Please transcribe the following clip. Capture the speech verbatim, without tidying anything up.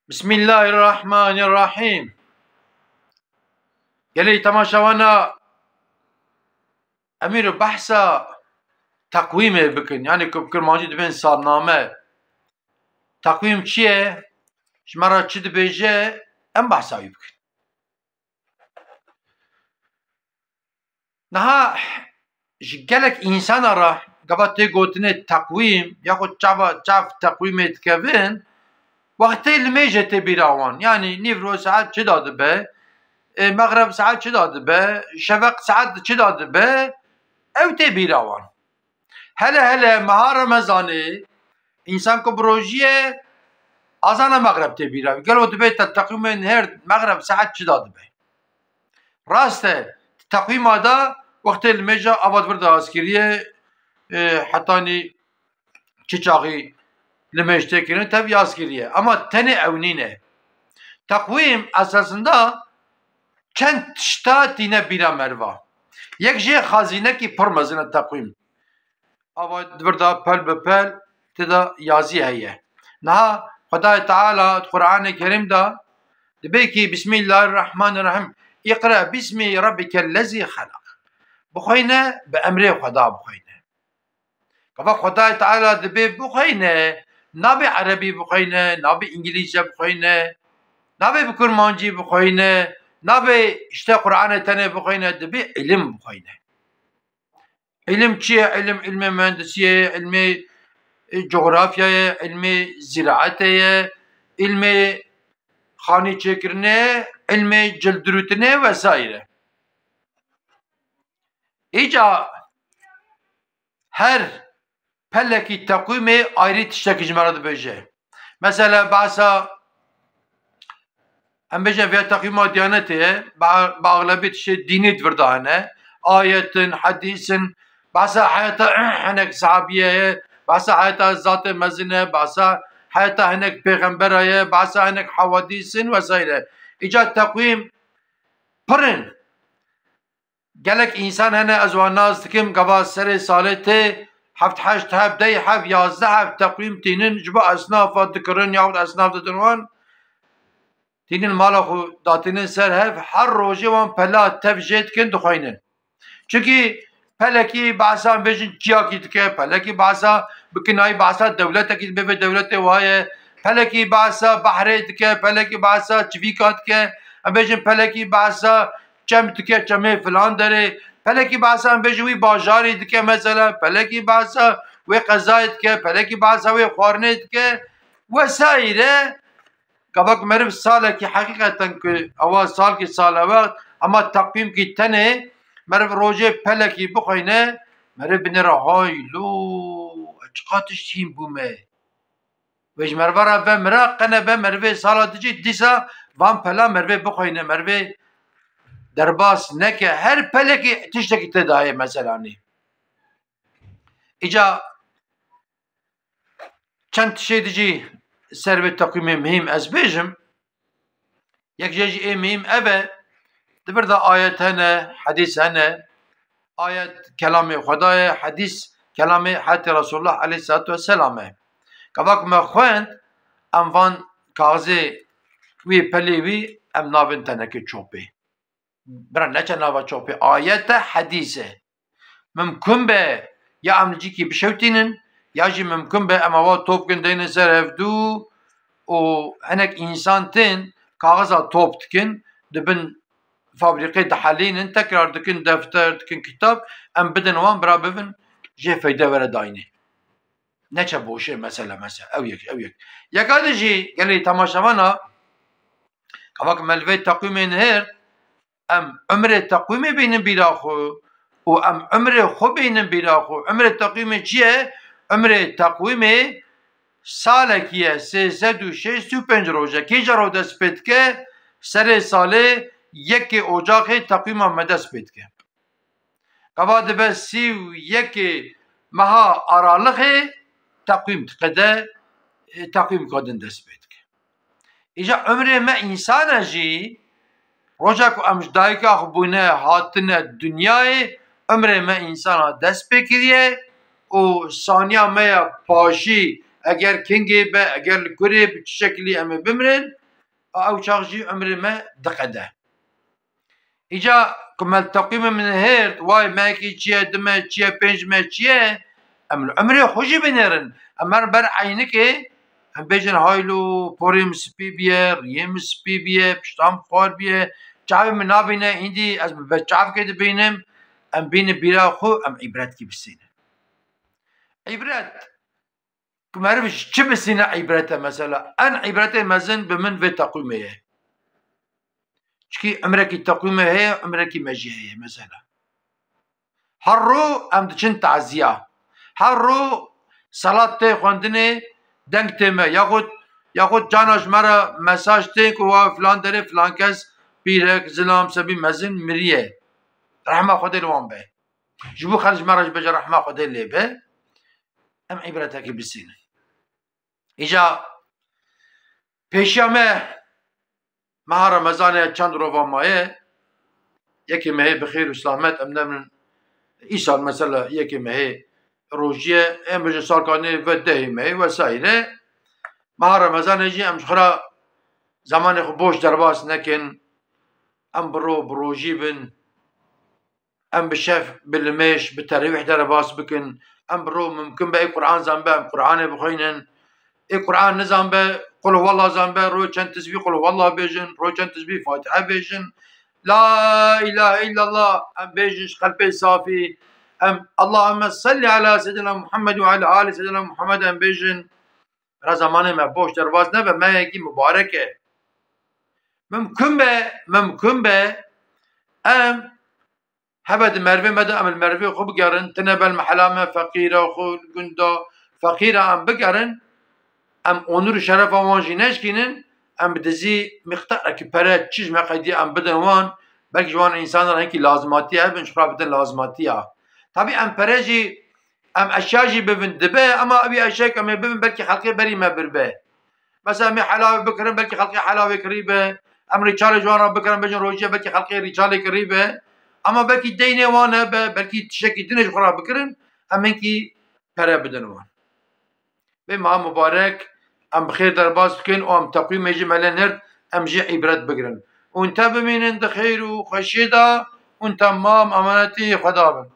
Bismillahirrahmanirrahim. Gelê temaşewana, em îro behsa teqwîmê bikin. Yani ku bi kurmancî dibên salname. Teqwîm çi ye? Ji me re çi dibêje? Em behsa wî bikin. Niha ji gelek însana re gava tê gotinê teqwîm yaxud çava çav teqwîmê dikevin, wextê limêjê tê bîra wan. Yanî nîvro saet çi da dibe, e, mexreb saet çi da dibe, şeveq saet çi da dibe, ew tê bîra wan. Hele hele meha Remezanê, însan ku bi rojî ye, azana mexreb tê bîra. Gelo dibê te teqwîmên her mexreb saet çi da dibe? Rast e, teqwîma da wextê limêja ava di vir de askiriye, e, hetanî çi çaxî limêj tê kirin, tev askiriye. Ama tenê ew nîne. Teqwîm esasında çend tişta tîne bîra merva. Yek jê xazînekî pir mezin e teqwîm. Ava di vir de pel bi pel tê de yazî heye. Niha Xwedayê Teala di Qur'anê Kerîm de dibê kî Bismillahirrahmanirrahim. Îqra bismi rabbikellezî xelaq. Bixweyne, bi emrê Xweda bixweyne. Gava Xwedayê Teala dibê bixweyne, nabê erebî bixweyne, nabê îngilîzce bixweyne, nabê bi kurmancî bixweyne, nabê işte Qur'anê tenê bixweyne, dibê ilim bixweyne. Îlim çi ye? Îlim, îlmê mühendisiyê ye, îlmê, e, coğrafyayê, îlmê ziraetê ye, îlmê xanî çêkirinê, îlmê cil dirûtinê vesaire. Îca her pelekî teqwîmê ayrî tiştekî ji me re dibêje. Mesela behsa Em bêjin vê teqwîma Diyanetê ye, ba-, bi axlebî tiştê dînî di vir de hene. Ayetin, hedîsin, behsa heyata hinek sahabiyê ye, behsa heyata zatê mezin e, behsa heyata hinek pêxembera ye, behsa hinek hewadîsin vesaire. Îca teqwîm pir in. Gelek însan hene, ez wan nas dikim, gava serê salê tê heft heşt heb, deh heb, yazdeh heb teqwîm tînin, ji bo esnafa dikirin yahût esnaf didin wan. Tînin mala xwe datînin ser hev, her rojê wan pela tev jê dikin, dixweynin. Çunkî pelekî behsa em bêjin çiyakî dike, pelekî behsa bi kinayî behsa dewletekî dibe, vê dewletê wiha ye, pelekî behsa behrê dike, pelekî behsa çivîka dike, em bêjin pelekî behsa çem dike, çemê filan derê, pelekî behsa em bêjin wî bajarî dike mesela, pelekî behsa wê qezayê dike, pelekî behsa wê xwarinê dike vesaire. Gava ku meriv salekî heqîqeten ku ewa salkî salewext, hema teqwîmkî tenê meriv rojê pelekî bixweyne, meriv binêre hay lo, ez çiqa tişt hîn bûme. Wê ji meriva re ve mira qene be merivê sala dijî dîsa van pela merivê bixweyne, merivê derbas neke. Her pelekî tiştekî tê de heye meselanî. Îca çend tiştê dijî ser vê teqwîmê mihîm ez bêjim. Yek jê jî ê mihîm ev e, di vir de ayet hene, hedîs hene. Ayet kelamê Xweda ye, hedîs kelamê hetê Resulullah aleyhissalatu vesselam e. Gava ku me xwend, em van kaxizê wî pelê wî em navin tenekê çopê. Bira neçe nava çopê, ayet e, hedîs e. Mimkun be ya em li cîkî bişewtînin, ya jî mimkun be em awa top bikin deynin ser hevdû û hinek însan tên kaxiza top dikin, di bin fabrîqê dihelînin, tekrar dikin defter, dikin kitab, em bidin wan bira bibin, jê feyde were dayînê. Neçe boşê mesele, mesele. Ew yek, ew yek. Yeka din jî gelê temaşevana, gava ku me li vê teqwîmê nihêrt, em umrê teqwîmê bînin bîra xwe û em umrê xwe bînin bîra xwe. Umrê teqwîmê çi ye? Umrê teqwîmê salekî ye, sê sed û şêst û pênc roj e. Kîja roj dest pê dike? Serê salê yekê ocaxê teqwîma me dest pê dike. Gava dibe sî û yekê meha aralixê teqwîm diqede, e, teqwîmka din dest pê dike. Îja umrê me însan e jî, roja ku em ji dayika xwe bûne, hatine dinyayê, umrê me însana dest pê kiriye û saniya me ya paşî Eger kingê be, eger li kurê bi çi şekilî em ê bimirin, a ew çax jî umrê me diqede. Îca ku me li teqwîmê min hêrt, wayê mehekî çi ye, du meh çi ye, pênc meh çi ye, em li umrê xwe jî binêrin. Em herin ber eynikê, em bêjin haylo, porê min spî biye, riyê min spî biye, pişta min xwar biye, çavê min nabîne, hîndî ez bi veçavkê dibînim, em bînin bîra xwe, em îbretkî bisînin. Îbret, ku meriv ji çi bisîne îbret e mesela? En îbretê mezin bi min vê teqwîmê ye. Çikî umrekî teqwîmê heye, umrekî me jî heye mesela. Her ro em diçin taziya. Her ro selat tê xwendinê, deng tê me. Yaxud, yaxud cana ji me re mesaj tên ku wa filan derê filan kes, pîrek, zilam, sebî mezin miriye. Rehma Xwedê li wan be. Ji bo xelk ji me re jî bêje rehma Xwedê lê be. Em îbretekî bisînin. Îca pêşiya me meha Remezanê çend rova maye, yekê mehê bi xêr û selamet, em nemin îsal mesela yekê mehê rojî ye, em bêjin salkanê ve dehê mehê vesaire. Meha Remezanê jî em ji xwe re zemanê xwe boş derbas nekin, em bi ro bi rojî bin, em bi şev, bi limêj, bi terewîh derbas bikin, em bi ro mimkin be ê Quran zanbe, em Quranê bixwînin. Ê Quran nizanbe, Qul huwallah zanbe, ro çend tizbî Qul huwallah bêjin, ro çend tizbî Fatiha bêjin. La ilahe illallah, em bêjin ji qelbê safî. Em Allahümme salli ala Seyyidina Muhammed ve ala ali Seyyidina Muhammed em bêjin. Ra zemanê me boş derbas nebe, mehekî mubarek e. Mimkun be, mimkun be, em hebe di mervê me de em li mervê xwe bigerin, tine bel mehela me feqîra xwe, gunda feqîra em bigerin, em onur û şerefa wan jî neşkînin, em bi dizî miqdarekî pere çi ji me qediye em bidin wan, belkî ji wan însanan hinkî lazimatiye hebin, ji xwe bidin lazimatiya. Tabî em pere jî, em eşya jî bibin dibe, ama ew eşyayek em ê bibin belkî xelkê berî me birbe. Mesela em ê helavê bikirin, belkî xelkê helavê kirî be. Em rîçalê ji wan re bikirin, bêjin rojiye, belkî xelkê rîçalê kirî be. Ama belkî deynê wan hebe, belkî tiştekî din ê ji xwe re bikirin, em hinkî pere bidin wan. Vê meha mubarek em bi xêr derbas bikin û em teqwîmê jî me lê nird, em jî îbret bigirin. Hûn te bimînin di xêr û xweşiyê de, hûn temam emanetî Xweda bin.